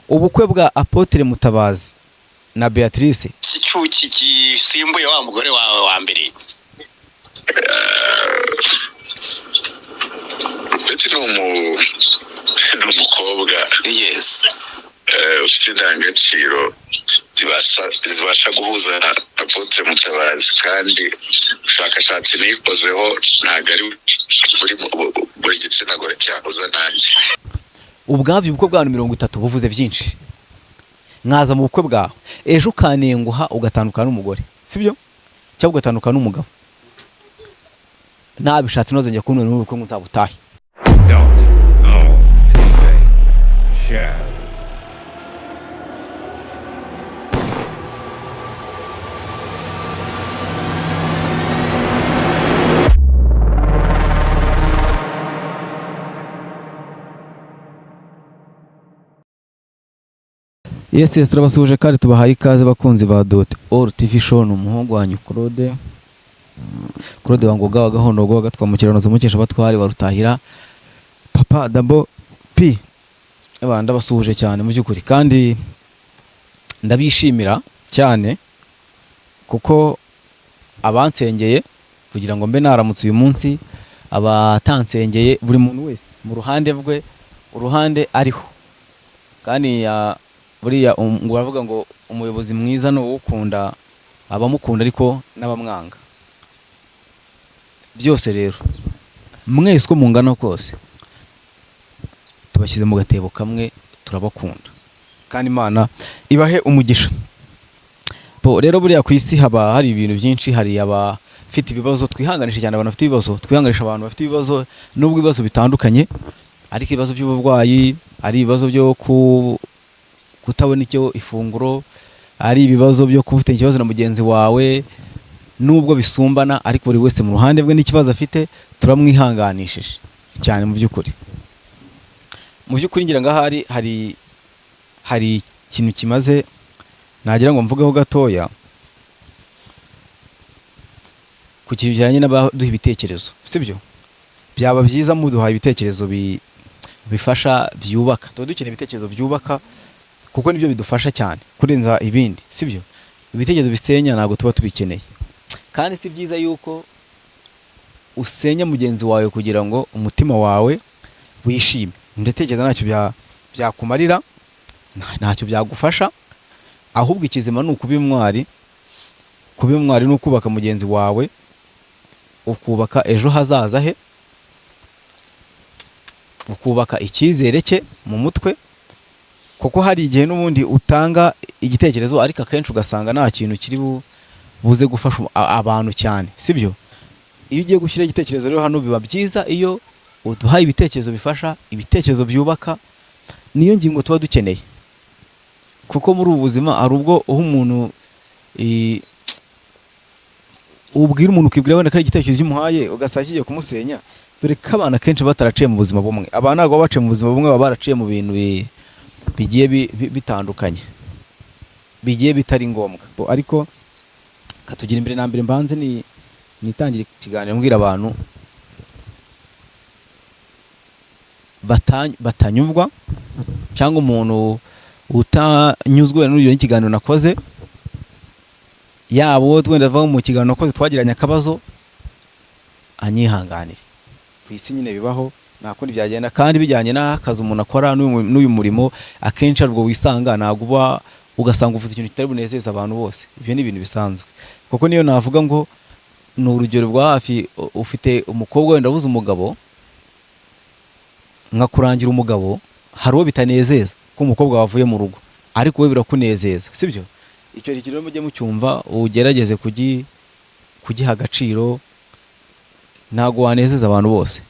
Ubukwe bwa Apotre Mutabazi na Beatrice. Iki cyuki gisimbuye wa mugore wawe wa mbere. Ndetse ni umukobwa Yes. Ufite indangagaciro zibasha guhuza na Apotre Mutabazi, kandi ubushakashatsi nikozeho ntabwo ari buri gitsina gore cyahuza nanjye. Ubwabyo ubukwe bw'abantu 30 buvuze byinshi. Mwaza mu bukwe bwawe ejo ukanenguha ugatandukana n'umugore, sibyo? Cyangwa ugatandukana n'umugabo. Nabishatse ntazongera kubona n'ubukwe ngo nzabutahe. Dot O TV Show. Yes, turabasuhuje kandi tubahaye ikaze bakunzi ba Dot All TV Show. Ni umuhungu wanyu Claude, Claude Wangoga wa Gahondo wa Gatwa mu kirano zumukesha batwari wa Rutahira, Papa Dabo P. Aba ndabasuhuje cyane mu by'ukuri kandi ndabishimira cyane kuko abansengeye kugira ngo mbe naramutse uyu munsi, abatansengeye, buri muntu wese mu ruhande rwe, uruhande ariho. Kandi buriya ngo baravuga ngo umuyobozi mwiza ni uwukunda abamukunda ariko n'abamwanga. Byose rero mwese uko mungana kose tubashyize mu gatebo kamwe, turabakunda kandi Imana ibahe umugisha. Bo rero buriya ku isi haba hari ibintu byinshi, hari abafite ibibazo, twihanganishe cyane abantu bafite ibibazo, twihanganisha abantu bafite ibibazo nubwo ibibazo bitandukanye, ariko ibibazo by'uburwayi, ari ibibazo byo kutabona icyo ifunguro, ari ibibazo byo kuba ufite ikibazo na mugenzi wawe, nubwo bisumbana ariko buri wese mu ruhande rwe n'ikibazo afite turamwihanganishije cyane mu by'ukuri. Mu by'ukuri ngira ngo ahari hari ikintu kimaze nagira ngo mvugeho gatoya ku kintu kijyanye n'abaduha ibitekerezo, sibyo? Byaba byiza muduhaye ibitekerezo bifasha, byubaka. Tuba dukeneye ibitekerezo byubaka kuko nibyo bidufasha cyane kurenza ibindi, sibyo? Ibitekerezo bisenya ntabwo tuba tubikeneye. Kandi si byiza yuko usenya mugenzi wawe kugira ngo umutima wawe wishime. Ndatekereza ntacyo byakumarira, ntacyo byagufasha, ahubwo ikizima ni ukuba intwari. Kuba intwari ni ukubaka mugenzi wawe, ukubaka ejo hazaza he, ukubaka icyizere cye mu mutwe, kuko hari igihe n'ubundi utanga igitekerezo ariko akenshi ugasanga nta kintu kiri buze gufasha abantu cyane, sibyo? Iyo ugiye gushyira igitekerezo rero hano biba byiza iyo uduhaye ibitekerezo bifasha, ibitekerezo byubaka. Niyo ngingo tuba dukeneye, kuko muri ubu buzima hari ubwo uha umuntu, ubwira umuntu ukibwira wenda ko ari igitekerezo umuhaye ugasanga kigiye kumusenya. Dore ko abantu akenshi bataraciye mu buzima bumwe. Abantu ntabwo baba baciye mu buzima bumwe, baba baraciye mu bintu bigiye bitandukanye, bigiye bitari ngombwa. Ariko katugira imbere na mbere mbanze nitangire ikiganiro mbwira abantu batanyurwa cyangwa umuntu utanyuzwe n'urugero n'ikiganiro nakoze, yaba uwo wenda ava mu kiganiro nakoze twagiranye akabazo, anyihanganire. Ku isi nyine bibaho, nta kundi byagenda, kandi bijyanye n'akazi umuntu akora n'uyu murimo akenshi aribwo wisanga, ntabwo uba ugasanga uvuze ikintu kitari bunezeze abantu bose. Ibyo ni ibintu bisanzwe, kuko niyo navuga ngo ni urugero rwa hafi, ufite umukobwa wenda abuze umugabo, nkakurangira umugabo, hari uwo bitanezeza ko umukobwa wavuye mu rugo, ariko we birakunezeza, sibyo? Icyo kintu rero mujye mucyumva, ugerageze kugiha agaciro. Ntabwo wanezeza abantu bose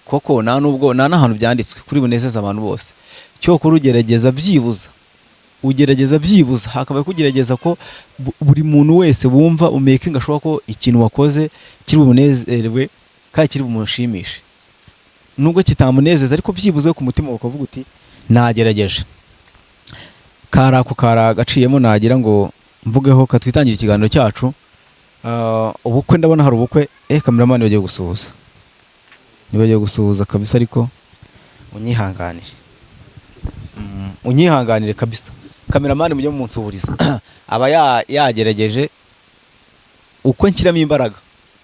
koko, nta nubwo nta n'ahantu byanditswe kuri bunezeze abantu bose. Cyokora ugerageza byibuza, ugerageza byibuza, hakaba kugerageza ko buri muntu wese wumva umaking ashobora ko ikintu wakoze kiri bumunezerwe kandi kiri bumushimishe, nubwo kitamunezeza ariko byibuze ku mutima ukavuga uti nagerageje. Kari ako kari agaciyemo nagira ngo mvugeho katwitangira ikiganiro cyacu. Ubukwe ndabona hari ubukwe, cameraman bagiye gusuhuza, nibagiye gusuhuza kabisa, ariko unyihanganire. Unyihanganire kabisa, cameraman, mujye mumunsuhuriza. Aba yagerageje uko nshyiramo imbaraga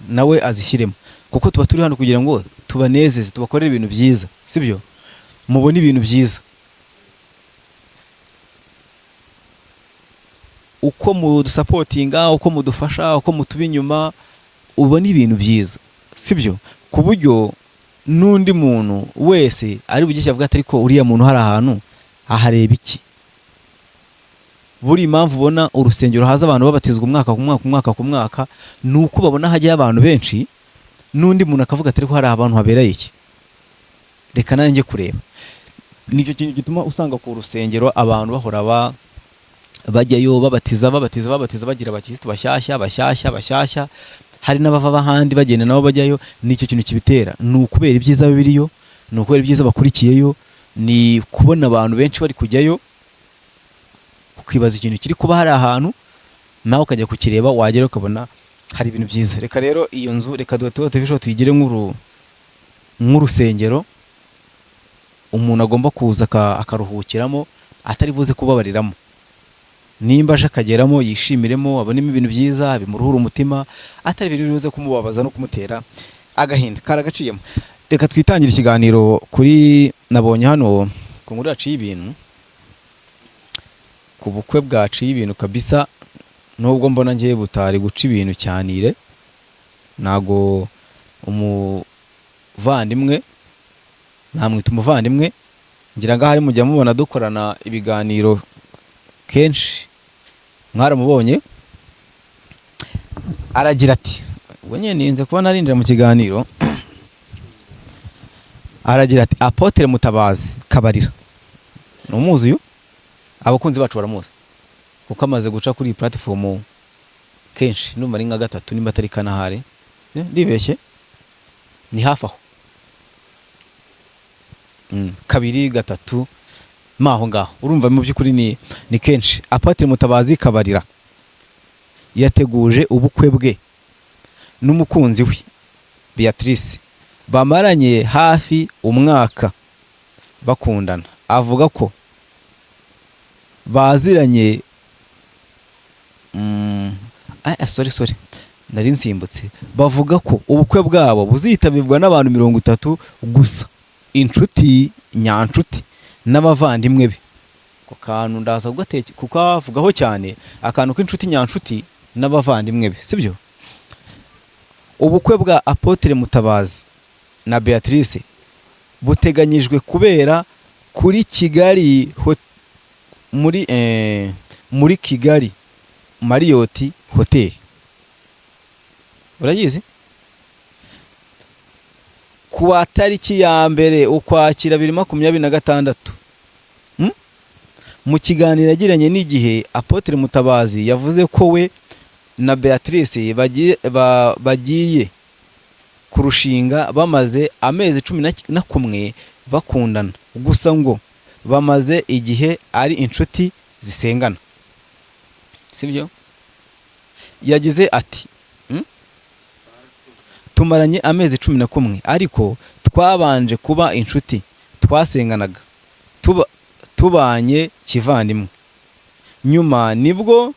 nawe azishyiremo, kuko tuba turi hano kugira ngo tubanezeze, tubakorere ibintu byiza, sibyo? Mubone ibintu byiza uko mudusupportinga, uko mudufasha, uko mutuba inyuma, ubona ibintu byiza, sibyo? Ku buryo n'undi muntu wese ari bugishya avuga ati: "Ariko uriya muntu hari ahantu ahareba iki?" Buri impamvu ubona urusengero haza abantu babatizwa umwaka ku mwaka, umwaka ku mwaka, ni uko babona hajyayo abantu benshi, n'undi muntu akavuga ati: "Ariko hari abantu habereye iki? Reka nanjye njye kureba." Nicyo kintu gituma usanga ku rusengero abantu bahora bajyayo, babatiza, babatiza, babatiza, bagira abakirisitu bashyashya, bashyashya, bashyashya. Hari n'abava ahandi bagenda nabo bajyayo. Nicyo kintu kibitera, ni ukubera ibyiza biriyo, ni ukubera ibyiza bakurikiyeyo, ni kubona abantu benshi bari kujyayo, ukibaza ikintu kiri kuba hari ahantu, nawe ukajya kukireba, wagera ukabona hari ibintu byiza. Reka rero iyo nzu, reka Duhatuwe TV Show tuyigire nk'urusengero umuntu agomba kuza akaruhukiramo, atari buze kubabariramo. Nimba aje akageramo, yishimiremo, abonemo ibintu byiza bimuruhura umutima, atari ibintu bibuze kumubabaza no kumutera agahinda karagaciyemo. Reka twitangire ikiganiro kuri nabonye hano ku nkuru yaciye ibintu, ku bukwe bwaciye ibintu kabisa, nubwo mbona ngiye butari guca ibintu cyanire. Ntago umuvandimwe, namwita umuvandimwe, ngira ngo ahari mujya mubona dukorana ibiganiro kenshi, mwaramubonye. Aragira ati, ubwo nyine nirinze kuba narinjira mu kiganiro, aragira ati: "Apôtre Mutabazi Kabarira, ni umuzi uyu, abakunzi bacu baramuzi kuko amaze guca kuri iyi platform kenshi, numva ari nka gatatu nimba atari kanahari. Ndibeshye, ni hafi aho. Kabiri, gatatu, maho ngaho, urumva mu by'ukuri ni kenshi." Apôtre Mutabazi Kabarira yateguje ubukwe bwe n'umukunzi we Beatrice bamaranye hafi umwaka bakundana. Avuga ko baziranye sorry, sorry, nari nsimbutse. Bavuga ko ubukwe bwabo buzitabirwa n'abantu 30 gusa, inshuti nyanshuti n'abavandimwe be. Ako kantu ndaza kukavugaho cyane, akantu k'inshuti nyanshuti n'abavandimwe be, sibyo? Ubukwe bwa Apôtre Mutabazi na Beatrice buteganyijwe kubera kuri Kigali muri Kigali Marriott Hotel, urayizi, ku wa tariki ya 1 Ukwakira 2026. Mu kiganiro yagiranye n'igihe, Apôtre Mutabazi yavuze ko we na Beatrice bagiye kurushinga bamaze amezi 11 bakundana, gusa ngo bamaze igihe ari inshuti zisengana, sibyo? Yagize ati: "Tumaranye amezi 11, ariko twabanje kuba inshuti, twasenganaga, tubanye kivandimwe. Nyuma nibwo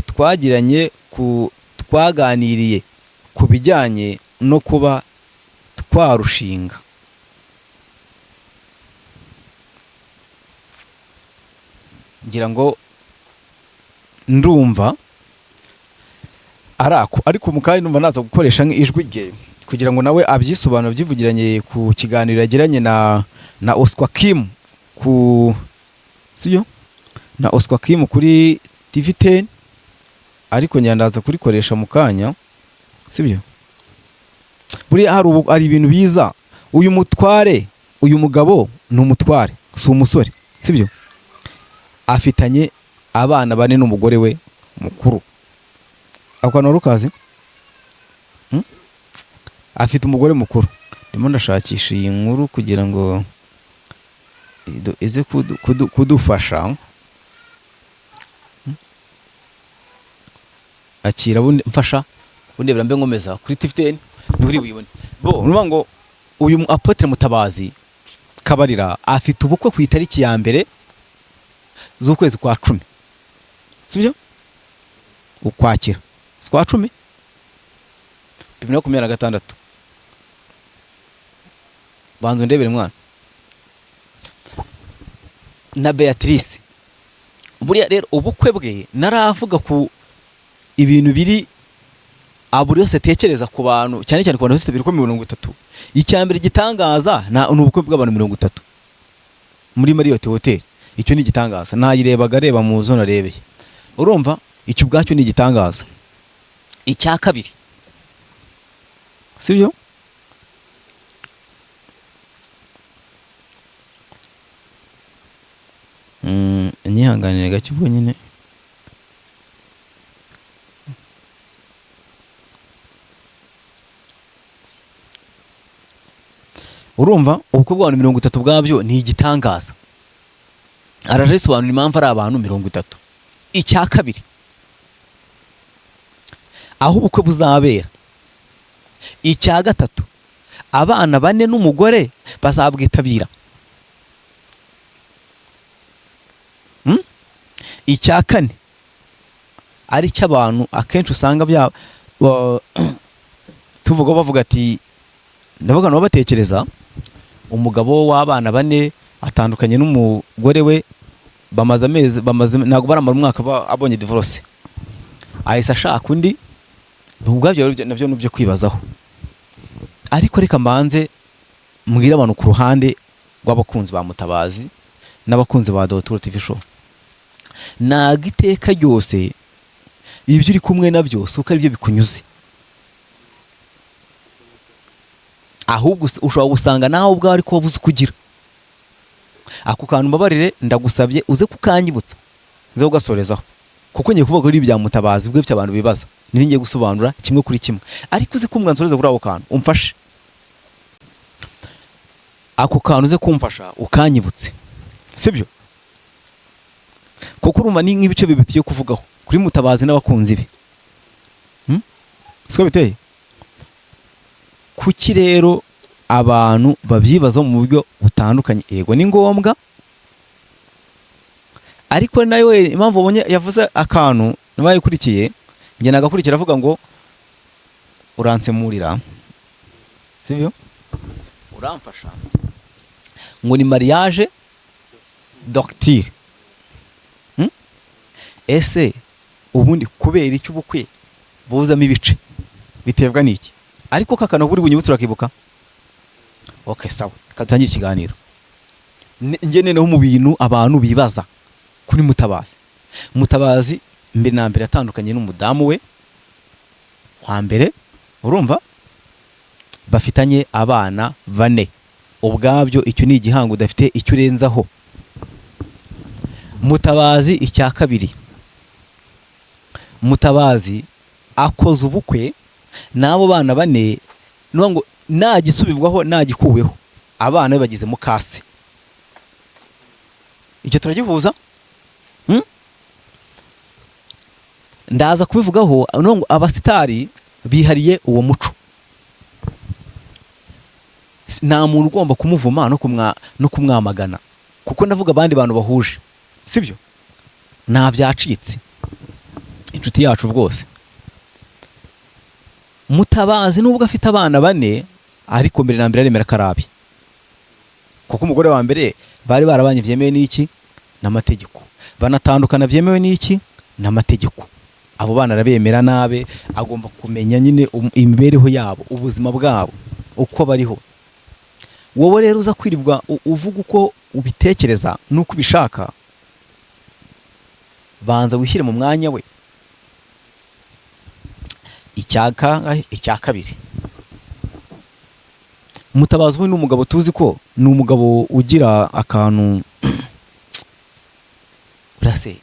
twagiranye ku twaganiriye ku bijyanye no kuba twarushinga." Ngira ngo ndumva arako, ariko mu kanya numva naza gukoresha ijwi rye kugira ngo nawe abyisobanure, abyivugiranye ku kiganiro yagiranye na Oscar Kim ku, sibyo, na Oscar Kim kuri TV10, ariko nyandaza kurikoresha mu kanya, sibyo? Buriya hari ibintu biza. Uyu mutware, uyu mugabo ni umutware, si umusore, sibyo? Afitanye abana bane n'umugore we mukuru. Ako kantu wari ukazi? Afite umugore mukuru. Ndimo ndashakisha iyi nkuru kugira ngo ize kudufasha. Akira bundi mfasha bundebera mbe nkomeza kuri TV10, niho uri buyibone. Bo urumva ngo uyu Apôtre Mutabazi Kabarira afite ubukwe ku itariki ya 1 z'ukwezi kwa 10, sibyo? Ukwakira kwa 10 2026. Banza undebere mwana. Na Beatrice buriya rero ubukwe bwe naravuga ku ibintu biri buri wese atekereza ku bantu, cyane cyane ku bantu bafite ibiro 30. Icya mbere gitangaza ni ubukwe bw'abantu 30 muri Marriott Hotel. Icyo ni igitangaza, nayirebaga areba mu zo narebeye, urumva icyo ubwacyo ni igitangaza. Icya kabiri, sibyo? Nyihanganire gake ubwo nyine. Urumva ubukwe bw'abantu 30 bwabyo ni igitangaza. Araje impamvu ari abantu 30. Icya kabiri, aho ubukwe buzabera. Icya gatatu, abana 4 n'umugore bazabwitabira. Icya kane, ari cy'abantu akenshi usanga bya tuvuga bavuga ati ndavuga nabo batekereza umugabo w'abana 4 atandukanye n'umugore we, bamaze amezi, bamaze ntabwo baramara umwaka abonye divorce, ahise ashaka undi. Ubwabyo nabyo nubyo kwibazaho. Ariko reka mbanze mbwire abantu ku ruhande rw'abakunzi ba Mutabazi n'abakunzi ba Doturo TV Show, ntabwo iteka ryose ibyo uri kumwe nabyo si uko aribyo bikunyuze, ahubwo ushobora gusanga nawe ubwawe ariko wabuze uko ugira. Ako kantu mbabarire, ndagusabye uze kukanyibutsa, nze kugasorezaho, kuko ngiye kuvuga kuri ibya Mutabazi bwe abantu bibaza, niba ngiye gusobanura kimwe kuri kimwe, ariko uze kumwansoreza kuri ako kantu umfashe. Ako kantu uze kumfasha ukanyibutse, sibyo? Kuko urumva ni nk'ibice bibiri tugiye kuvugaho kuri Mutabazi n'abakunzi be. Siko biteye? Kuki rero abantu babyibaza mu buryo butandukanye? Yego ni ngombwa, ariko nayo impamvu ubonye yavuze akantu nabayikurikiye njye nagakurikira avuga ngo uransemurira, sibyo? Uramfasha ngo ni mariage doctile. Ese ubundi kubera icyo ubukwe buzamo ibice biterwa n'iki? Ariko kakano buri bunyibutse urakibuka. Okay, sawa, katangira ikiganiro. Njye noneho mu bintu abantu bibaza kuri Mutabazi. Mutabazi mbere na mbere atandukanye n'umudamu we wa mbere, urumva bafitanye abana 4. Ubwabyo icyo ni igihango udafite icyo urenzaho. Mutabazi icya kabiri, Mutabazi akoze ubukwe n'abo bana 4, nuvuga ngo nagisubirwaho nagikuweho, abana be bageze mu kase. Icyo turagihuza? Ndaza kubivugaho. Nuvuga ngo abasitari bihariye uwo muco, nta muntu ugomba kumuvuma no kumwamagana, kuko ndavuga abandi bantu bahuje, sibyo? Nta byacitse, inshuti yacu rwose. Mutabazi nubwo afite abana 4, ariko mbere na mbere aremera karabi, kuko umugore wa mbere bari barabanye byemewe n'iki n'amategeko, banatandukana byemewe n'iki n'amategeko. Abo bana arabemera nabe, agomba kumenya nyine imibereho yabo, ubuzima bwabo uko bariho. Wowe rero uza kwirirwa uvuga uko ubitekereza n'uko ubishaka, banza wishyire mu mwanya we. Icya kabiri, Mutabazi we ni umugabo tuzi ko ni umugabo ugira akantu urase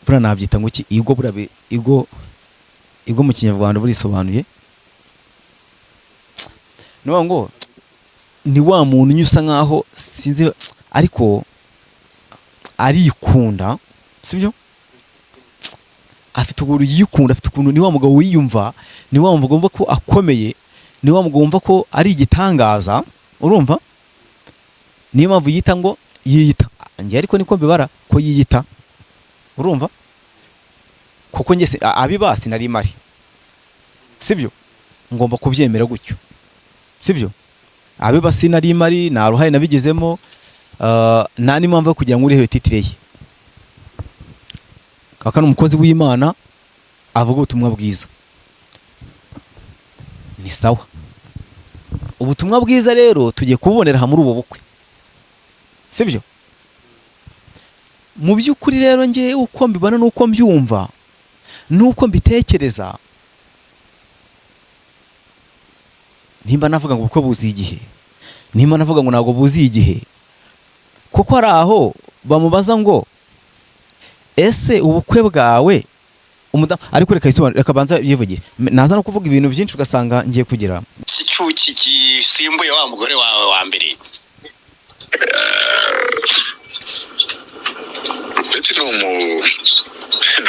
buriya nabyita ngo iki, igo buriya igo igo mu Kinyarwanda burisobanuye, nuvuga ngo ni wa muntu unyusa nkaho sinzi, ariko arikunda, sibyo? Afite ukuntu yikunda, afite ukuntu, ni wa mugabo wiyumva, ni wa mugabo wumva ko akomeye, ni wa mugabo wumva ko ari igitangaza, urumva? Niyo mpamvu yita ngo yiyita njye, ariko niko mbibara ko yiyita, urumva, kuko njye abiba sinari mari, sibyo? Ngomba kubyemera gutyo, sibyo? Abiba sinari mari, nta ruhare nabigizemo, nta n'impamvu yo kugira ngo urihe titre ye. Kaka ni umukozi w'Imana, avuga ubutumwa bwiza, ni sawa. Ubutumwa bwiza rero tugiye kububonera aha muri ubu bukwe, sibyo? Mu by'ukuri rero, njye uko mbibona n'uko mbyumva n'uko mbitekereza, nimba navuga ngo ubukwe buziye igihe, nimba navuga ngo ntabwo buziye igihe, kuko hari aho bamubaza ngo: "Ese ubukwe bwawe umudamu?" Ariko reka yisobanure, reka banza yivugire. Naza no kuvuga ibintu byinshi ugasanga ngiye kugira Iki cyuki gisimbuye wa mugore wawe wa mbere. Ndetse ni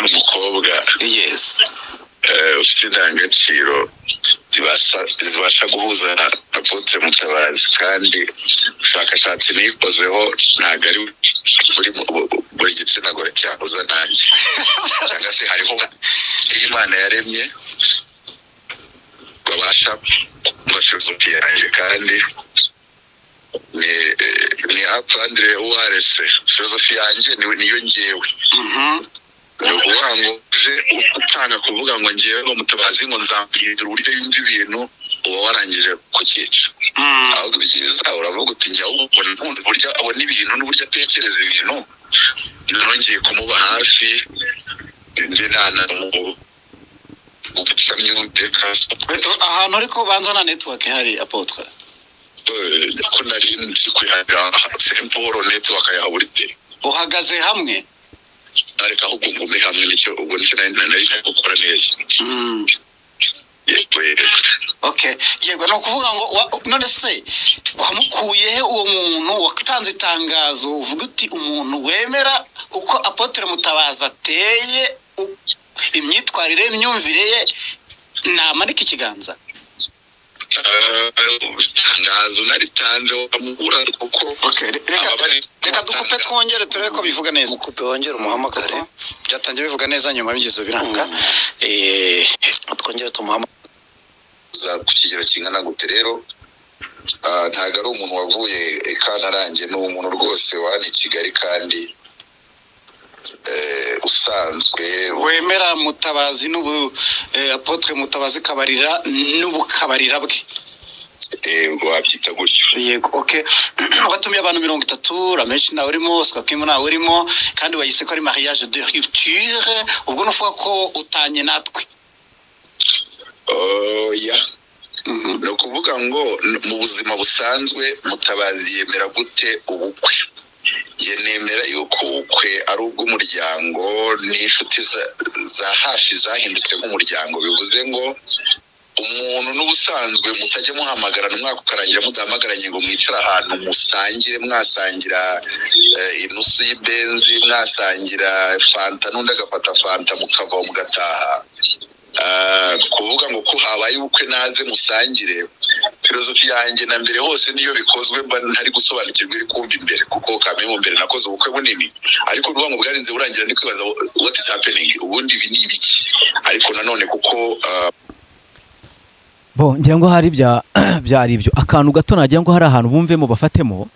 umukobwa ufite indangagaciro zibasha guhuza na Apôtre Mutabazi, kandi ubushakashatsi nikozeho ntabwo ari buri gitsina gore cyahuza nanjye, cyangwa se hariho iyo Imana yaremye babasha kumva filozofi yanjye, kandi ni à prendre ou à laisser. Filozofi yanjye niyo ngewe. Ni ukuvuga ngo uje utanga kuvuga ngo ngewe ngo Mutabazi ngo nzamuhindura uburyo yumva ibintu, uba warangije kucyica. Ahubwo byiza uravuga uti: "Njya ubona nkunda uburyo abona ibintu n'uburyo atekereza ibintu, nongeye kumuba hafi, njye nana mu myumvire." Ahantu ariko banza na network ihari, apôtre. Ko nari nzi kwiharira Saint Paul, network yahabura ite? Uhagaze hamwe. Ariko ahubwo ngume hamwe, nicyo ubwo nicyo nari gukora neza. Yego, yego. Okay, yego, ni ukuvuga ngo none se wamukuye he uwo muntu watanze itangazo uvuga uti umuntu wemera uko Apôtre Mutabazi ateye, imyitwarire, imyumvire ye, namanika ikiganza? Itangazo naritanze wamubura kuko Okay, reka reka dukupe twongere turebe ko bivuga neza. Mukupe wongere umuhamagare. Kuko byatangiye bivuga neza, nyuma bigeze biranga. Twongere tumuhamagare. Za ku kigero kingana gute rero? Ntabwo ari umuntu wavuye i Kantarange, ni umuntu rwose wa hano i Kigali kandi usanzwe. Wemera Mutabazi n'ubu Apôtre Mutabazi Kabarira n'ubukabarira bwe. Wabyita gutyo. Yego, okay. Watumiye abantu 30, Rameshi nawe urimo, Skakimu nawe urimo, kandi wayise ko ari mariage de rupture. Ubwo nuvuga ko utanye natwe? Oya. Ni ukuvuga ngo mu buzima busanzwe Mutabazi yemera gute ubukwe? Njye nemera yuko ubukwe ari ubw'umuryango n'inshuti za hafi zahindutse nk'umuryango. Bivuze ngo umuntu n'ubusanzwe mutajya muhamagarana, umwaka ukarangira mudahamagaranye ngo mwicare ahantu musangire, mwasangira inusu y'ibenzi, mwasangira fanta n'undi agafata fanta, mukava mugataha. Kuvuga ngo ko habaye ubukwe naze musangire, filozofi yanjye na mbere hose niyo bikozwe mba ntari gusobanukirwa iri kumva imbere, kuko kamwe mu mbere nakoze ubukwe bunini, ariko nuvuga ngo bwarinze burangira ndi kwibaza what is happening, ubundi ibi ni ibiki? Ariko nanone kuko Bo ngira ngo hari byari ibyo. Akantu gato nagira ngo hari ahantu bumvemo bafatemo,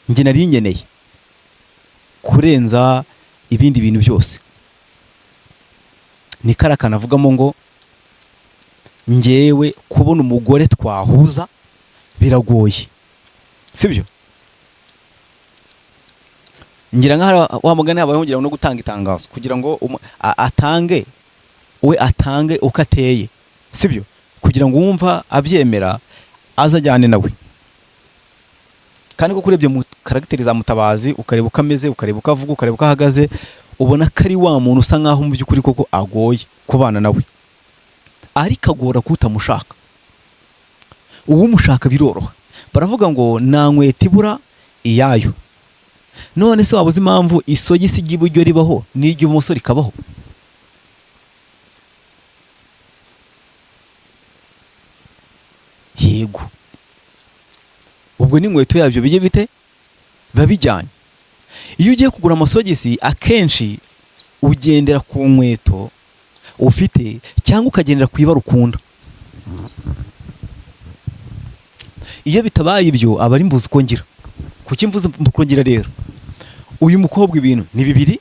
njye nari nkeneye kurenza ibindi bintu byose ni kariya kantu avugamo ngo njyewe kubona umugore twahuza biragoye, sibyo? Ngira nka wa mugani habayeho ngira ngo no gutanga itangazo kugira ngo atange, we atange uko ateye, sibyo? Kugira ngo uwumva abyemera azajyane nawe. Kandi koko urebye mu caractère za Mutabazi, ukareba uko ameze, ukareba uko avuga, ukareba uko ahagaze, ubona ko ari wa muntu usa nkaho mu by'ukuri koko agoye kubana nawe, ariko agora kutamushaka. Uwumushaka biroroha. Baravuga ngo nta nkweto ibura iyayo. None se waba uzi impamvu isogisi ry'iburyo ribaho n'iry'ibumoso rikabaho? Yego. Ubwo n'inkweto yabyo bijye bite, biba bijyanye. Iyo ugiye kugura amasogisi, akenshi ugendera ku nkweto ufite cyangwa ukagendera ku ibara ukunda. Iyo bitabaye ibyo, aba ari mbuzi uko ngira. Kuki mvuze uko ngira rero? Uyu mukobwa ibintu ni bibiri.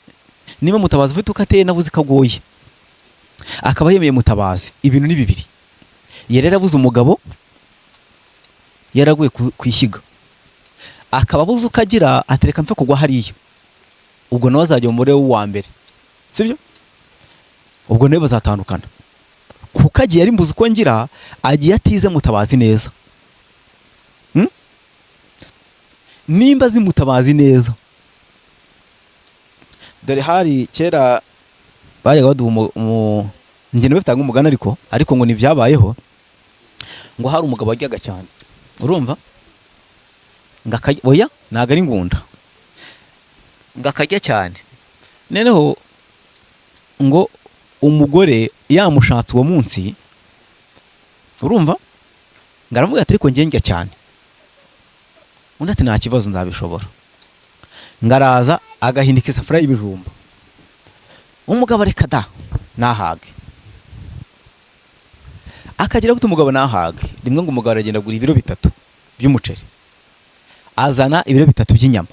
Niba Mutabazi ufite uko ateye, nabuze ko agoye, akaba yemeye Mutabazi, ibintu ni bibiri. Yari yarabuze umugabo, yaraguye ku ishyiga, akaba abuze uko agira, atereka mpfe kugwa hariya. Ubwo nawe azajya mu mubare w'uwa mbere, sibyo? Ubwo nawe bazatandukana, kuko agiye ari mbuze uko ngira, agiye atize Mutabazi neza. Nimba azi Mutabazi neza, dore hari kera bajyaga baduha njye bafite umugani, ariko ngo ntibyabayeho, ngo hari umugabo wajyaga cyane, urumva, ngo akajya, oya ntabwo ari ngunda, ngo akajya cyane. Noneho ngo umugore yamushatse uwo munsi, urumva, ngo aravuga ati: "Ariko njye ndya cyane." Undi ati: "Nta kibazo, nzabishobora." Ngo araza agahinika isafuriya y'ibijumba. Umugabo: "Reka da, nahage." Akagira gute, umugabo nahage. Rimwe ngo umugabo aragenda agura ibiro 3 by'umuceri, azana ibiro 3 by'inyama,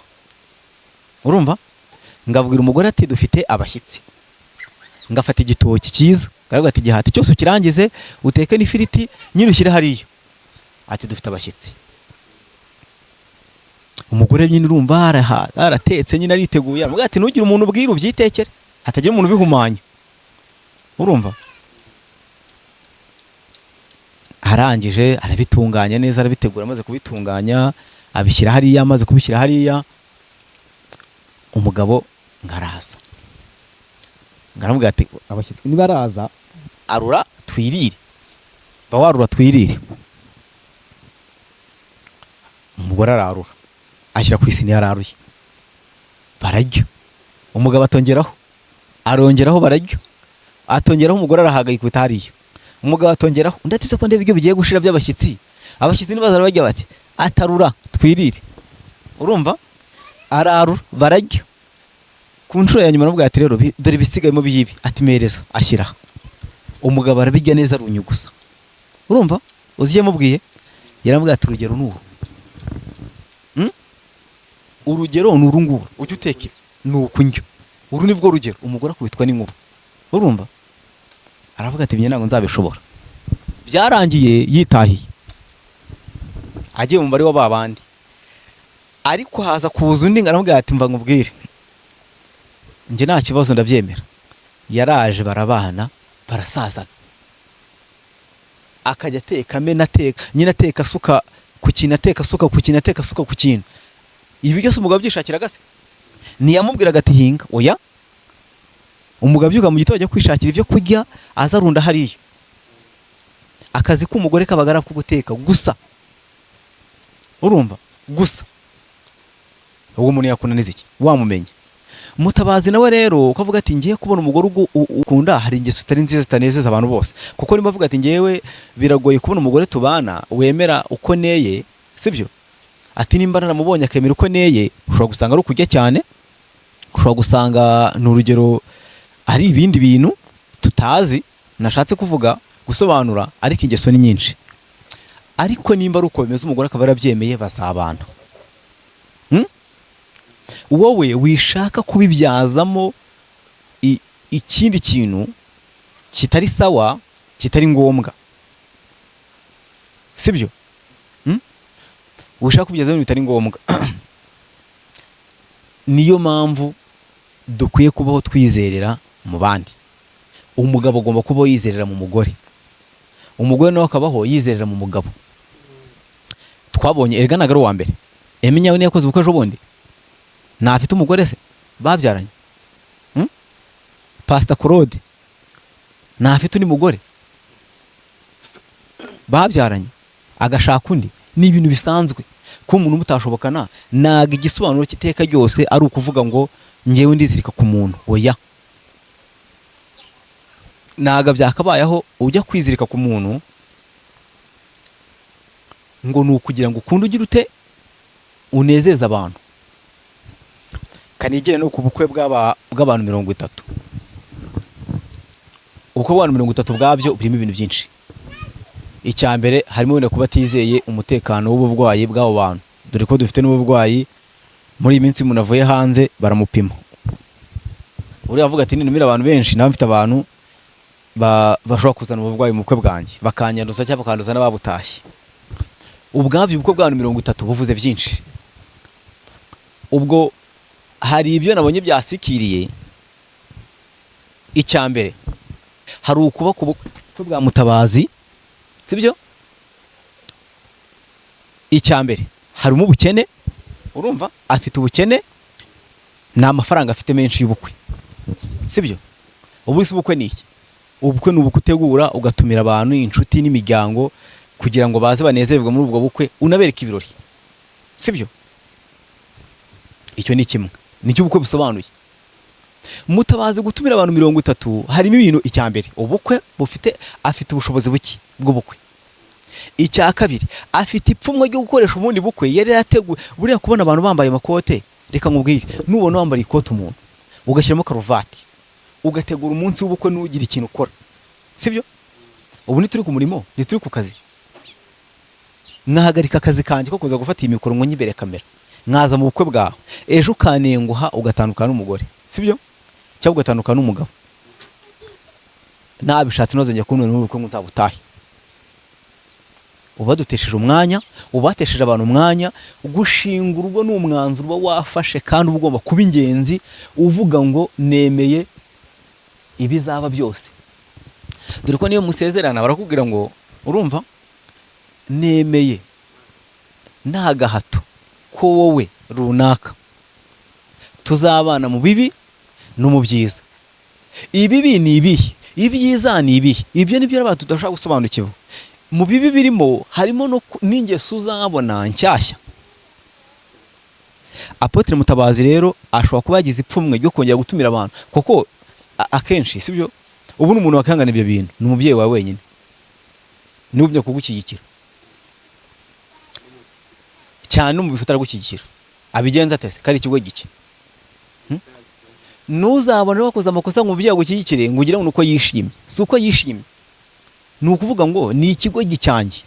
urumva. Ngo abwira umugore ati: "Dufite abashyitsi." Ngo afata igitoki cyiza, aravuga ati: "Gihati cyose ukirangize, uteke n'ifiriti nyine, ushyire hariya." Ati: "Dufite abashyitsi." Umugore nyine, urumva, aratetse nyine, ariteguye. Aramubwira ati: "Ntugire umuntu ubwira, ubyitekere, hatagira umuntu ubihumanya." Urumva, arangije arabitunganya neza, arabitegura. Amaze kubitunganya abishyira hariya. Amaze kubishyira hariya, umugabo ngo araza, ngo aramubwira ati: "Abashyitsi nibaraza, arura twirire, ba warura twirire." Umugore ararura, ashyira ku isiniya, araruye, bararya. Umugabo atongeraho, arongeraho, bararya, atongeraho. Umugore arahaga, yikubita hariya. Umugabo atongeraho. Undi ati: "Se ko ndeba ibyo bigiye gushira by'abashyitsi, abashyitsi nibaza barya bati?" "Atarura twirire." Urumva, ararura, bararya. Ku nshuro ya nyuma aravuga ati: "Rero dore ibisigayemo by'ibi." Ati: "Mereza." Ashyira. Umugabo arabirya neza, arunyuguza. Urumva, uzi icyo yamubwiye? Yaramubwiye ati: "Urugero ni uru. Urugero ni uru nguru, ujye uteka ibi, ni uku ndya, uru ni bwo rugero." Umugore akubitwa n'inkuba. Urumva, aravuga ati: "Ibyo ntabwo nzabishobora." Byarangiye yitahiye, agiye mu mubare wa ba bandi. Ariko haza kuza undi, ngo aramubwira ati: "Mva nkubwire, njye nta kibazo, ndabyemera." Yaraje, barabana, barasazana. Akajya ateka, amena, ateka nyine, ateka asuka ku kintu, ateka asuka ku kintu, ateka asuka ku kintu. Ibi byose umugabo abyishakiraga se? Ntiyamubwiraga ati: "Hinga." Oya. Umugabo abyuka mu gitondo ajya kwishakira ibyo kurya, aza arunda hariya. Akazi k'umugore kabaga ari ako guteka gusa, urumva, gusa. Ubwo umuntu yakunaniza iki wamumenye? Mutabazi nawe rero ukavuga ati: "Ngiye kubona umugore ukunda," hari ingeso zitari nziza zitanezeza abantu bose, kuko niba avuga ati: "Ngewe biragoye kubona umugore tubana wemera uko neye," sibyo? Ati: "Nimba naramubonye akemera uko neye," ushobora gusanga ari ukurya cyane, ushobora gusanga ni urugero ari ibindi bintu tutazi, nashatse kuvuga gusobanura, ariko ingeso ni nyinshi. Ariko nimba ari uko bimeze, umugore akaba yarabyemeye, bazabana. Wowe wishaka kubibyazamo ikindi kintu kitari sawa, kitari ngombwa, sibyo? Wishaka kubibyazamo ibintu bitari ngombwa. Niyo mpamvu dukwiye kubaho twizerera mu bandi. Umugabo agomba kubaho yizerera mu mugore, umugore nawe akabaho yizerera mu mugabo. Twabonye erega ntabwo ari uwa mbere. Emenya we yakoze ubukwe ejo bundi, ntafite umugore se babyaranye? Pastor Claude ntafite undi mugore babyaranye, agashaka undi? Ni ibintu bisanzwe kuba umuntu mutashobokana. Ntabwo igisobanuro cy'iteka ryose ari ukuvuga ngo ngewe ndizirika ku muntu. Oya, ntabwo byakabayeho ujya kwizirika ku muntu ngo ni ukugira ngo ukunde ugire ute. Unezeze abantu. Kanigire no ku bukwe bw'abantu 30. Ubukwe bw'abantu 30 bwabyo burimo ibintu byinshi. Icya mbere, harimo wenda kuba atizeye umutekano w'uburwayi bw'abo bantu, dore ko dufite n'uburwayi muri iyi minsi. Umuntu avuye hanze baramupima. Uriya avuga ati: "Nintumira abantu benshi, nawe mfite abantu bashobora kuzana uburwayi mu bukwe bwanjye, bakanyanduza cyangwa bakanduza n'ababutashye." Ubwabyo ubukwe bw'abantu 30 buvuze byinshi. Ubwo hari ibyo nabonye byasikiriye. Icya mbere, hari ukuba ku bukwe bwa Mutabazi, sibyo? Icya mbere, harimo ubukene. Urumva, afite ubukene, ni amafaranga afite menshi y'ubukwe, sibyo? Ubu se ubukwe ni iki? Ubukwe ni ubukwe utegura, ugatumira abantu, inshuti n'imiryango, kugira ngo baze banezererwe muri ubwo bukwe, unabereke ibirori, sibyo? Icyo ni kimwe, nicyo ubukwe busobanuye. Mutabazi gutumira abantu 30, harimo ibintu. Icya mbere, ubukwe bufite, afite ubushobozi buke bw'ubukwe. Icya kabiri, afite ipfunwe ryo gukoresha ubundi bukwe yari yarateguye. Buriya kubona abantu bambaye amakote, reka nkubwire, nubona wambaye ikote umuntu ugashyiramo karuvati, ugategura umunsi w'ubukwe, ntugire ikintu ukora, sibyo? Ubu ntituri ku murimo, ntituri ku kazi. Nahagarika akazi kanjye ko kuza gufata iyi mikoro ngo nyibere kamera, nkaza mu bukwe bwawe, ejo ukanenguha, ugatandukana n'umugore, sibyo? Cyangwa ugatandukana n'umugabo. Nabishatse ntuzongera kubona n'ubukwe ngo nzabutahe. Uba dutesheje umwanya, uba watesheje abantu umwanya. Gushinga urugo ni umwanzuro uba wafashe, kandi uba ugomba kuba ingenzi, uvuga ngo nemeye ibizaba byose, dore ko niyo musezerana barakubwira ngo, urumva, nemeye nta gahato ko wowe runaka tuzabana mu bibi no mu byiza. Ibibi ni ibihe? Ibyiza ni ibihe? Ibyo ni byo abantu tudashobora gusobanukirwa. Mu bibi birimo harimo no n'ingeso uzabona nshyashya. Apôtre Mutabazi rero ashobora kuba yagize ipfunwe ryo kongera gutumira abantu, kuko akenshi, sibyo, ubu ni umuntu wakihangana ibyo bintu, ni umubyeyi wawe wenyine, niwe ugumya kugushyigikira cyane. No mu bifata aragushyigikira. Abigenza ate se ko ari ikigo gike? Ntuzabone wakoze amakosa ngo umubyeyi agushyigikire ngo ugire ngo ni uko yishimye. Si uko yishimye, ni ukuvuga ngo ni ikigo cyanjye.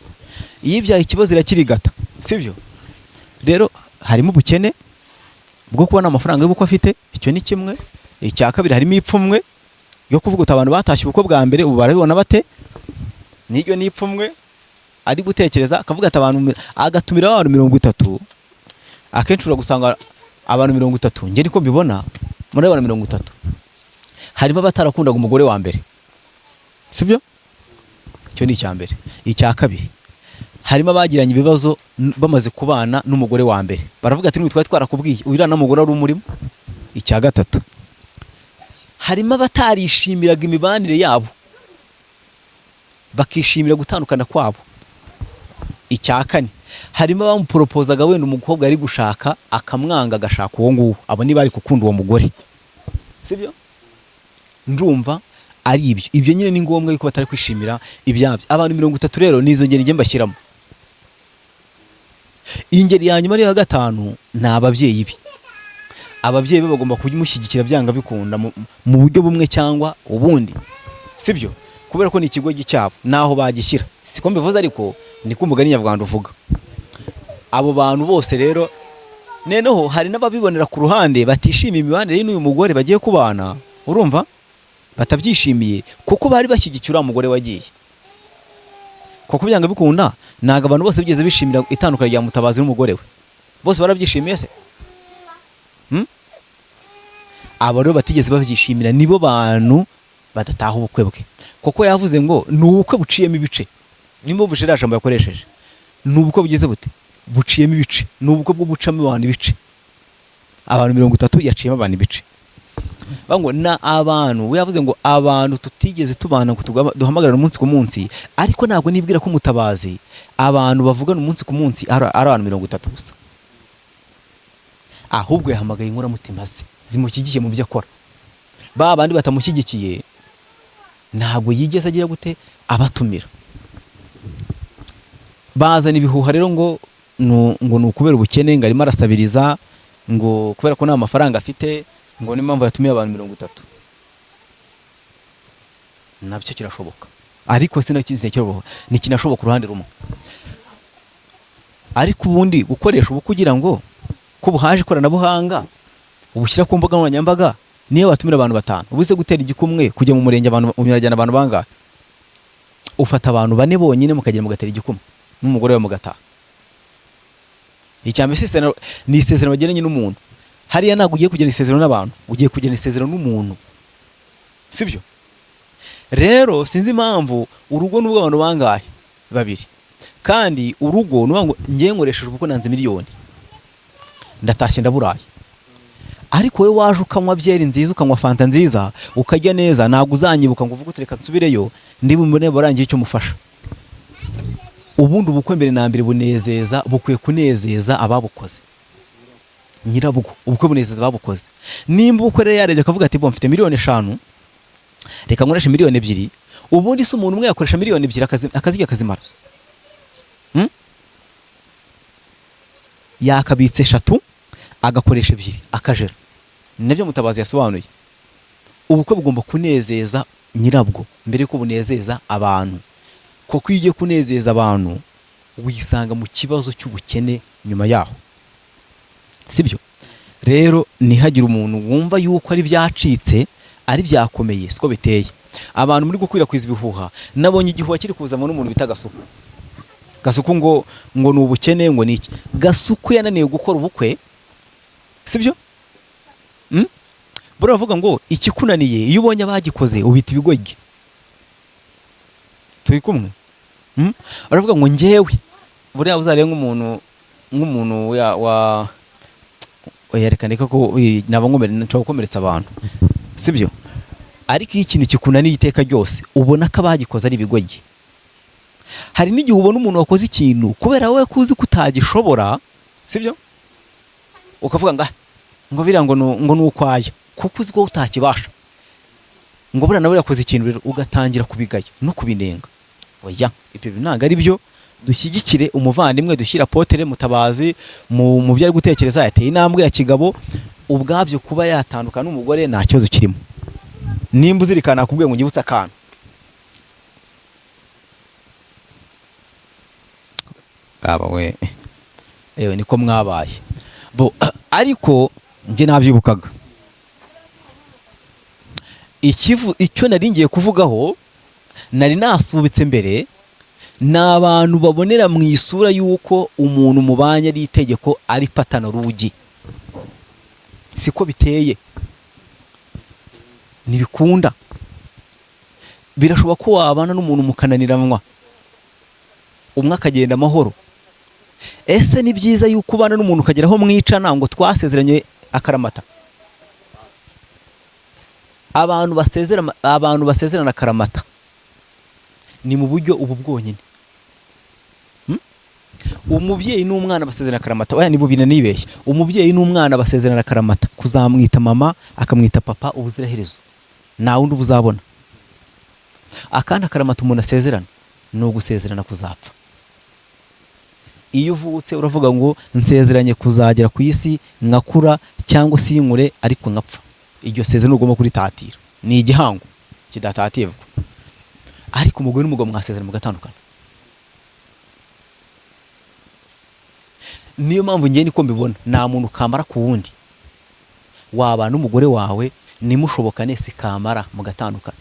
Iyo ibyaye ikibazo irakirigata, sibyo? Rero harimo ubukene bwo kubona amafaranga y'ubukwe afite, icyo ni kimwe. Icya kabiri, harimo ipfunwe ryo kuvuga uti abantu batashye ubukwe bwa mbere ubu barabibona bate? N'iryo ni ipfunwe ari gutekereza, akavuga ati abantu, agatumira abantu 30. Akenshi ushobora gusanga abantu 30, njye niko mbibona, muri abantu 30 harimo abatarakundaga umugore wa mbere, sibyo? Icyo ni icya mbere. Icya kabiri, harimo abagiranye ibibazo bamaze kubana n'umugore wa mbere, baravuga ati: "Twari twarakubwiye, uriya n'umugore wari umurimo." Icya gatatu, harimo abatarishimiraga imibanire yabo, bakishimira gutandukana kwabo. Icya kane, harimo abamuporopozaga wenda umukobwa yari gushaka, akamwanga, agashaka uwo nguwo. Abo niba ari gukunda uwo mugore, sibyo? Ndumva ari ibyo. Ibyo nyine ni ngombwa yuko batari kwishimira ibyabyo. Abantu 30 rero ni izo ngeri njye mbashyiramo. Ingeri ya nyuma, ariyo ya gatanu, ni ababyeyi be. Ababyeyi be bagomba kumushyigikira byanga bikunda, mu buryo bumwe cyangwa ubundi, sibyo? Kubera ko ni ikigo cyabo, naho bagishyira. Siko mbivuze, ariko niko umugani nyarwanda uvuga. Abo bantu bose rero, noneho hari n'ababibonera ku ruhande, batishimiye imibanire y'uyu mugore bagiye kubana. Urumva, batabyishimiye kuko bari bashyigikiye uriya mugore wagiye. Kuko byanga bikunda, ntabwo abantu bose bigeze bishimira itandukana rya Mutabazi n'umugore we. Bose barabyishimiye se? Hmm? Abo rero batigeze babyishimira nibo bantu badataha ubukwe bwe, kuko yavuze ngo ni ubukwe buciyemo ibice. Nimba uvuje iriya jambo yakoresheje, ni ubukwe bugize bute? Buciyemo ibice. Ni ubukwe bwo gucamo abantu ibice. Abantu 30 yaciyemo abantu ibice. Bavuga ngo na abantu, we yavuze ngo abantu tutigeze tubana ngo duhamagarane umunsi ku munsi. Ariko ntabwo nibwira ko Mutabazi abantu bavugana umunsi ku munsi ari abantu 30 gusa. Ahubwo yahamagaye inkoramutima ze zimushyigikiye mu byo akora. Ba bandi batamushyigikiye ntabwo yigeze agira gute, abatumira. Bazana ibihuha rero ngo ngo ni ukubera ubukene, ngo arimo arasabiriza, ngo kubera ko nta mafaranga afite, ngo niyo mpamvu yatumiye abantu 30. Nabyo kirashoboka, ariko sinakishoboka, ntikinashoboka uruhande rumwe. Ariko ubundi gukoresha ubu kugira ngo ko buhaje ikoranabuhanga ubushyira ku mbuga nkoranyambaga, niyo watumira abantu 5, ubuze gutera igikumwe kujya mu murenge, abantu murajyana abantu bangahe? Ufata abantu 4 bonyine mukagenda mugatera igikumwe n'umugore we mugataha. Icya mbere si isezerano, ni isezerano bagiranye n'umuntu. Hariya ntabwo ugiye kugirana isezerano n'abantu, ugiye kugirana isezerano n'umuntu, sibyo? Rero sinzi impamvu urugo n'ubwo abantu bangahe, 2, kandi urugo nuvuga ngo ngiye nkoresheje ubukwe nanze miliyoni, ndatashye ndaburaye. Ariko wowe waje ukanywa byeri nziza, ukanywa fanta nziza, ukarya neza, ntabwo uzanyibuka ngo uvuge uti reka nsubireyo ndibumune barangiye icyo mufasha. Ubundi ubukwe mbere na mbere bunezeza, bukwiye kunezeza ababukoze, nyirabwo. Ubukwe bunezeza ababukoze. Nimba ubukwe rero yarebye akavuga ati bo mfite miliyoni 5, reka nkoreshe miliyoni 2. Ubundi se umuntu umwe yakoresha miliyoni 2 akazirya akazimara? Yakabitse 3 agakoresha 2 akajera. Nabyo Mutabazi yasobanuye. Ubukwe bugomba kunezeza nyirabwo mbere yuko bunezeza abantu, kuko iyo ugiye kunezeza abantu wisanga mu kibazo cy'ubukene nyuma yaho, sibyo? Rero ntihagire umuntu wumva yuko ari byacitse, ari byakomeye, siko biteye. Abantu muri gukwirakwiza ibihuha, nabonye igihuha kiri kuzamo n'umuntu bita Gasuku. Gasuku ngo ni ubukene, ngo ni iki. Gasuku yananiwe gukora ubukwe, sibyo? Buriya bavuga ngo ikikunaniye iyo ubonye abagikoze ubita ibigoryi. Turi kumwe? Baravuga ngo njyewe buriya uzarebe nk'umuntu wa oya, reka ndeke ko naba nshobora gukomeretsa abantu, sibyo? Ariko iyo ikintu kikunaniye iteka ryose ubona ko abagikoze ari ibigoryi. Hari n'igihe ubona umuntu wakoze ikintu kubera wowe ko uzi ko utagishobora, sibyo? Ukavuga ngo ngo biriya ngo ni ukwaya, kuko uzi ko utakibasha, ngo buriya nawe yakoze ikintu, rero ugatangira kubigaya no kubinenga. Oya, ibyo bintu ntabwo ari byo. Dushyigikire umuvandimwe, dushyire Apotre Mutabazi mu byo ari gutekereza. Yateye intambwe ya kigabo. Ubwabyo kuba yatandukana n'umugore nta kibazo kirimo. Nimba uzirikana nakubwiye ngo unyibutse akantu. Aba we, ewe niko mwabaye bo, ariko njye nabyibukaga. Icyo nari ngiye kuvugaho nari nasubitse mbere, ni abantu babonera mu isura y'uko umuntu mubanye ari itegeko, ari patana rugi. Siko biteye, ntibikunda. Birashoboka ko wabana n'umuntu mukananiranwa, umwe akagenda amahoro. Ese ni byiza yuko ubana n'umuntu ukagera aho mwicana ngo twasezeranye akaramata? Abantu basezerana akaramata ni mu buryo ubu bwonyine. Umubyeyi n'umwana basezerana akaramata. Oya, ni bubina nibeshye. Umubyeyi n'umwana basezerana akaramata, kuzamwita mama akamwita papa ubuziraherezo, nta wundi ubuzabona. Akandi akaramata umuntu asezerana ni ugusezerana kuzapfa. Iyo uvutse uravuga ngo nsezeranye kuzagera ku isi nkakura cyangwa se inkure ariko nkapfa. Iryo sezerano ugomba kuritatira, ni igihango kidatatirwa. Ariko umugore n'umugabo mwasezerana mugatandukana. Niyo mpamvu ngiye niko mbibona, nta muntu kamara ku wundi. Wabana n'umugore wawe nimushobokane si kamara mugatandukana.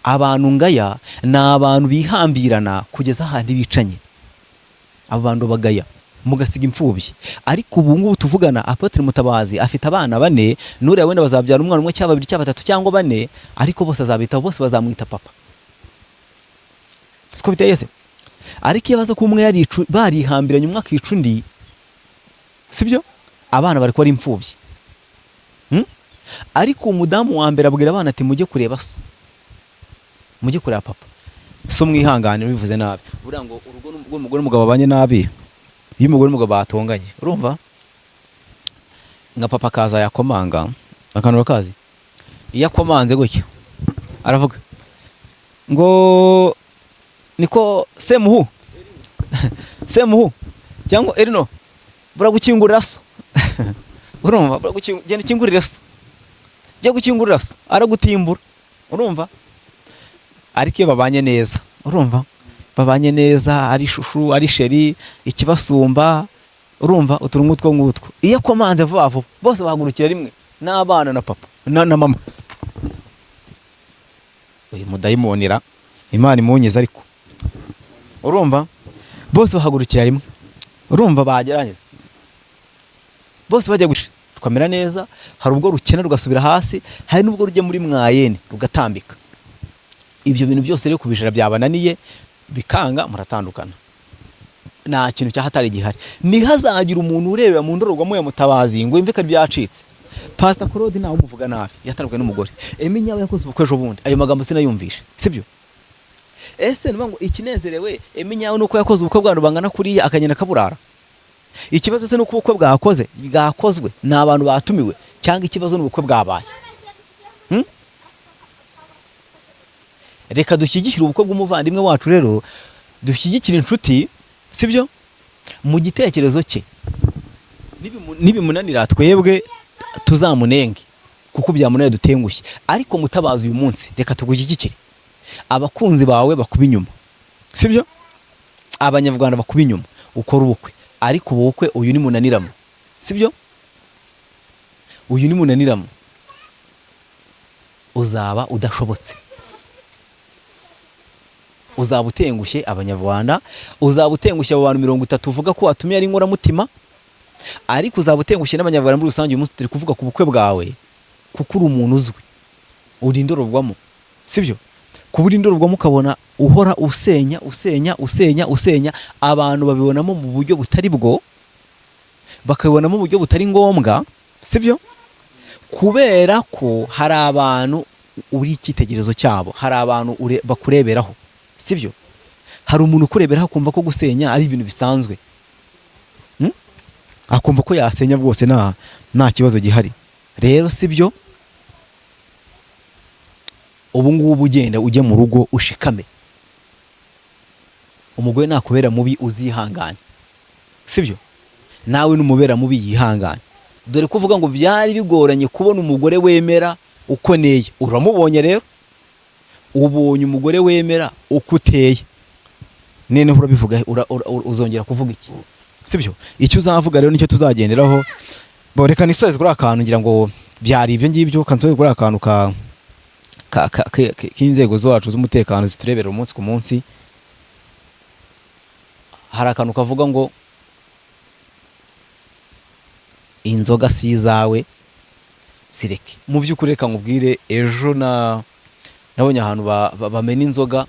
Abantu ngaya ni abantu bihambirana kugeza ahandi bicanye. Abo bantu bagaya mugasiga imfubyi. Ariko ubu ngubu tuvugana, Apotre Mutabazi afite abana 4, nuriya wenda bazabyara umwana umwe cyangwa 2 cyangwa 3 cyangwa 4, ariko bose azabitaho, bose bazamwita papa. Siko biteye se? Ariko iyo baza kumwe barihambiranye umwe akica undi, sibyo? Abana bari kuba ari imfubyi. Ariko umudamu wa mbere abwira abana ati mujye kureba so, mujye kureba papa. So mwihangane bivuze nabi. Buriya ngo urugo rw'umugore n'umugabo babanye nabi, iyo umugore n'umugabo batonganye, urumva nka papa akaza yakomanga, akantu bakazi, iyo akomanze gutya aravuga ngo niko semuhu Semuhu cyangwa Erino, buragukingurira so, urumva? Genda ukingurire so, jya gukingurira so, aragutimbura, urumva? Ariko iyo babanye neza, urumva, babanye neza, ari chouchou, ari chéri, ikibasumba, urumva, utuntu nk'utwo ngutwo, iyo akomanze vuba vuba bose bahagurukira rimwe, n'abana na papa na mama. Uyu mudayimonira Imana imunyize, ariko urumva bose bahagurukira rimwe, urumva, bagerageza bose bajya gusha, rukamera neza. Hari ubwo rukena rugasubira hasi, hari n'ubwo rujya muri moyenne rugatambika. Ibyo bintu byose rero kubijira byabananiye, bikanga, muratandukana. Nta kintu cyahatari gihari. Ntihazagira umuntu urebera mu ndorerwamo ya Mutabazi ngo yumve ko byacitse. Pastor Claude ntawe umuvuga nabi, yatandukanye n'umugore. Emi nyawe yakoze ubukwe ejo bundi, ayo magambo sinayumvishe, sibyo? Ese niba ngo ikinezerewe Emi nyawe nuko yakoze ubukwe bw'abantu bangana kuriya, akagenda akaburara? Ikibazo se nuko ubukwe bwakozwe ni abantu batumiwe, cyangwa ikibazo ni ubukwe bwabaye? Reka dushyigikire ubukwe bw'umuvandimwe wacu rero, dushyigikire inshuti, sibyo, mu gitekerezo cye. Nibimunanira twebwe tuzamunenge, kuko byamunaniye dutengushye. Ariko Mutabazi, uyu munsi reka tugushyigikire, abakunzi bawe bakuba inyuma, sibyo, Abanyarwanda bakuba inyuma, ukora ubukwe. Ariko ubukwe uyu ni munaniramo, sibyo, uyu ni munaniramo, uzaba udashobotse, uzaba utengushye Abanyarwanda, uzaba utengushye abo bantu 30 uvuga ko watumiye ari inkoramutima, ariko uzaba utengushye n'Abanyarwanda muri rusange. Uyu munsi turi kuvuga ku bukwe bwawe kuko uri umuntu uzwi, uri indorerwamo, sibyo? Kuba uri indorerwamo, ukabona uhora usenya, usenya, usenya, usenya, abantu babibonamo mu buryo butari bwo, bakabibonamo mu buryo butari ngombwa, sibyo? Kubera ko hari abantu uri icyitegererezo cyabo, hari abantu bakureberaho, sibyo? Hari umuntu ukureberaho akumva ko gusenya ari ibintu bisanzwe, Akumva ko yasenya rwose nta kibazo gihari. Rero sibyo. Ubu ngubu ugenda ujye mu rugo ushikame. Umugore nakubera mubi uzihangane, sibyo? Nawe numubera mubi yihangane, dore ko uvuga ngo byari bigoranye kubona umugore wemera uko neye. Uramubonye rero, ubonye umugore wemera uko uteye. Noneho urabivuga, uzongera kuvuga iki? Sibyo? Icyo uzavuga rero nicyo tuzagenderaho. Bo reka nisoze kuri akantu, ngira ngo byari ibyo ngibyo. Kansoze kuri akantu ka k'inzego zacu z'umutekano ziturebera umunsi ku munsi. Hari akantu kavuga ngo inzoga si izawe, zireke. Mu by'ukuri reka nkubwire, ejo na nabonye ahantu bamena inzoga.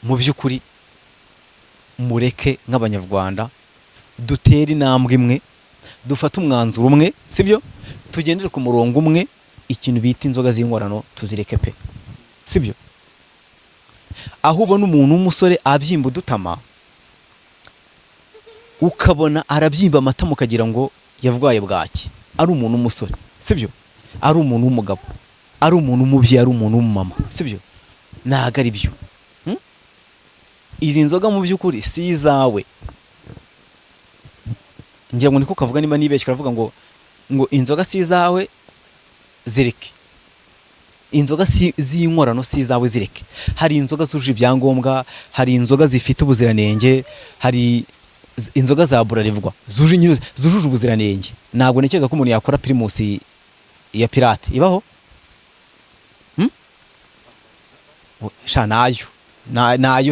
Mu by'ukuri mureke nk'Abanyarwanda dutere intambwe imwe, dufate umwanzuro umwe, sibyo, tugendere ku murongo umwe. Ikintu bita inzoga z'inkorano tuzireke pe, sibyo? Aho ubona umuntu w'umusore abyimba udutama, ukabona arabyimba amatama, ukagira ngo yarwaye bwaki, ari umuntu w'umusore, sibyo, ari umuntu w'umugabo, ari umuntu w'umubyeyi, ari umuntu w'umumama, sibyo? Ntabwo ari byo. Izi nzoga mu by'ukuri si izawe. Ngira ngo niko kavuga, niba nibeshye. Karavuga ngo inzoga si izawe, zireke. Inzoga si z'inkorano, si izawe, zireke. Hari inzoga zujuje ibyangombwa, hari inzoga zifite ubuziranenge, hari inzoga za Bralirwa zuje nyine, zujuje ubuziranenge. Ntabwo ntekereza ko umuntu yakora Primus ya pirate ibaho. Sha nayo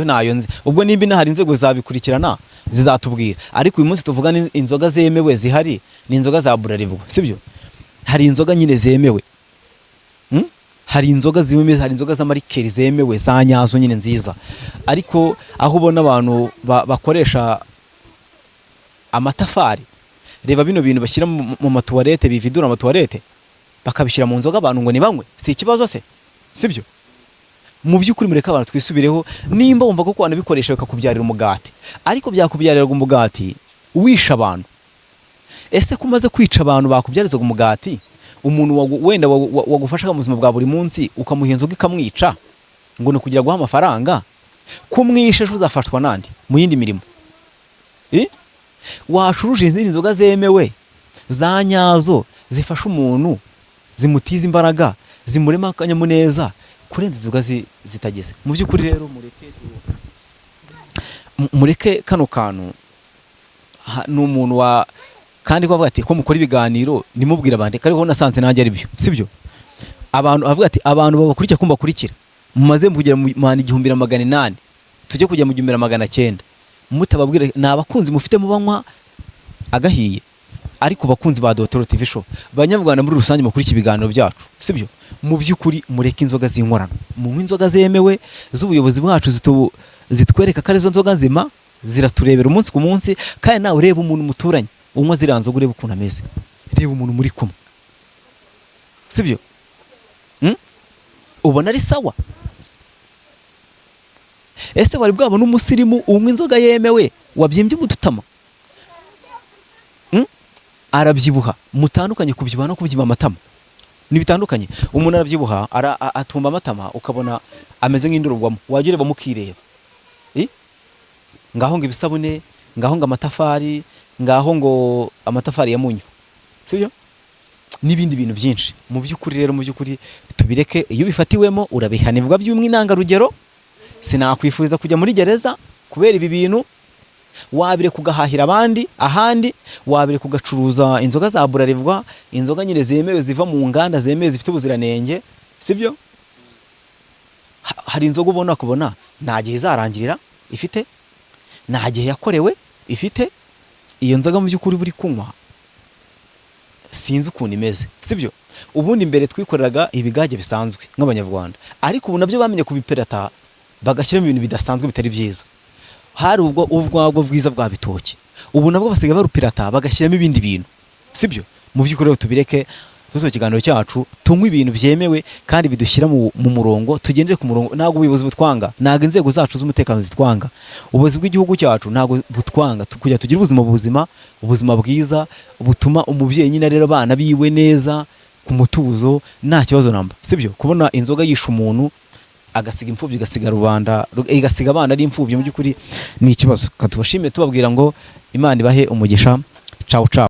nayo nzi. Ubwo nimba inahari, inzego zabikurikirana zizatubwira. Ariko uyu munsi tuvuga ni inzoga zemewe zihari, ni inzoga za Bralirwa, sibyo? Hari inzoga nyine zemewe, Hari inzoga zemewe, hari inzoga z'amarikeri zemewe za nyazo nyine nziza. Ariko aho ubona abantu bakoresha amatafari, reba bino bintu bashyira mu matuwarete, bividura amatuwarete, bakabishyira mu nzoga abantu ngo nibanywe, si ikibazo se? Sibyo? Mu by'ukuri mureke abantu twisubireho. Nimba wumva ko wanabikoresha bikakubyarira umugati, ariko byakubyariraga umugati wisha abantu. Ese ko umaze kwica abantu bakubyarizaga umugati, umuntu wenda wagufashaga mu buzima bwa buri munsi, ukamuha inzoga ikamwica ngo ni ukugira guha amafaranga? Kumwishe ejo uzafatwa nandi mu yindi mirimo. Wacuruje izindi nzoga zemewe za nyazo, zifasha umuntu, zimutiza imbaraga, zimurema akanyamuneza, kurenza inzoga zitageze. Mu by'ukuri rero mureke kano kantu. Ni umuntu wa kandi ko avuga ati ko mukora ibiganiro nimubwira abandi, kariho nasanze nanjye ari byo, sibyo? Abantu avuga ati abantu babakurikira, ko mbakurikira, mumaze kugera mu mana 1800, tujye kujya mu 1900, mutababwira ni abakunzi mufite mubanywa agahiye. Ariko bakunzi ba Dotoro TV Show, banyarwanda muri rusange mukurikira ibiganiro byacu, sibyo? Mu by'ukuri mureke inzoga z'inkorano, munywe inzoga zemewe z'ubuyobozi bwacu, zitwereka ko arizo nzoga nzima, ziraturebera umunsi ku munsi. Kandi nawe ureba umuntu muturanye unywa ziriya nzoga, urebe ukuntu ameze, reba umuntu muri kumwe, sibyo? Ubona ari sawa? Ese wari bwabona umusirimu unywa inzoga yemewe wabyimbye udutama? Arabyibuha. Mutandukanye kubyibuha no kubyiba amatama ntibitandukanye. Umuntu arabyibuha, atumba amatama, ukabona ameze nk'indorerwamo, wajya ureba mukireba. Ngaho ngo ibisabune, ngaho ngo amatafari, ngaho ngo amatafari ya munyu, sibyo? N'ibindi bintu byinshi. Mu by'ukuri rero, mu by'ukuri tubireke. Iyo ubifatiwemo urabihanirwa by'umwintangarugero. Sinakwifuriza kujya muri gereza kubera ibi bintu. Wabireka ugahahira abandi ahandi, wabireka ugacuruza inzoga za Bralirwa, inzoga nyine zemewe, ziva mu nganda zemewe, zifite ubuziranenge, sibyo? Hari inzoga ubona kubona nta gihe izarangirira ifite, nta gihe yakorewe ifite. Iyo nzoga mu by'ukuri buri kunywa sinzi ukuntu imeze, sibyo? Ubundi mbere twikoreraga ibigage bisanzwe nk'abanyarwanda, ariko ubu nabyo bamenye kubipirata, bagashyiramo ibintu bidasanzwe bitari byiza. Hari ubwo urwagwa bwiza bwa bitoki, ubu nabwo basigaye barupirata bagashyiramo ibindi bintu, sibyo? Mu by'ukuri rero tubireke. Tuzo ikiganiro cyacu, tunywe ibintu byemewe kandi bidushyira mu murongo, tugendere ku murongo. Ntabwo ubuyobozi butwanga, ntabwo inzego zacu z'umutekano zitwanga, ubuyobozi bw'igihugu cyacu ntabwo butwanga. Kugira tugire ubuzima buzima, ubuzima bwiza butuma umubyeyi nyine arera abana biwe neza ku mutuzo, nta kibazo namba, sibyo? Kubona inzoga yishe umuntu, agasiga imfubyi, igasiga rubanda, igasiga abana ari imfubyi, mu by'ukuri ni ikibazo. Katubashimire, tubabwira ngo Imana ibahe umugisha. Ciao ciao.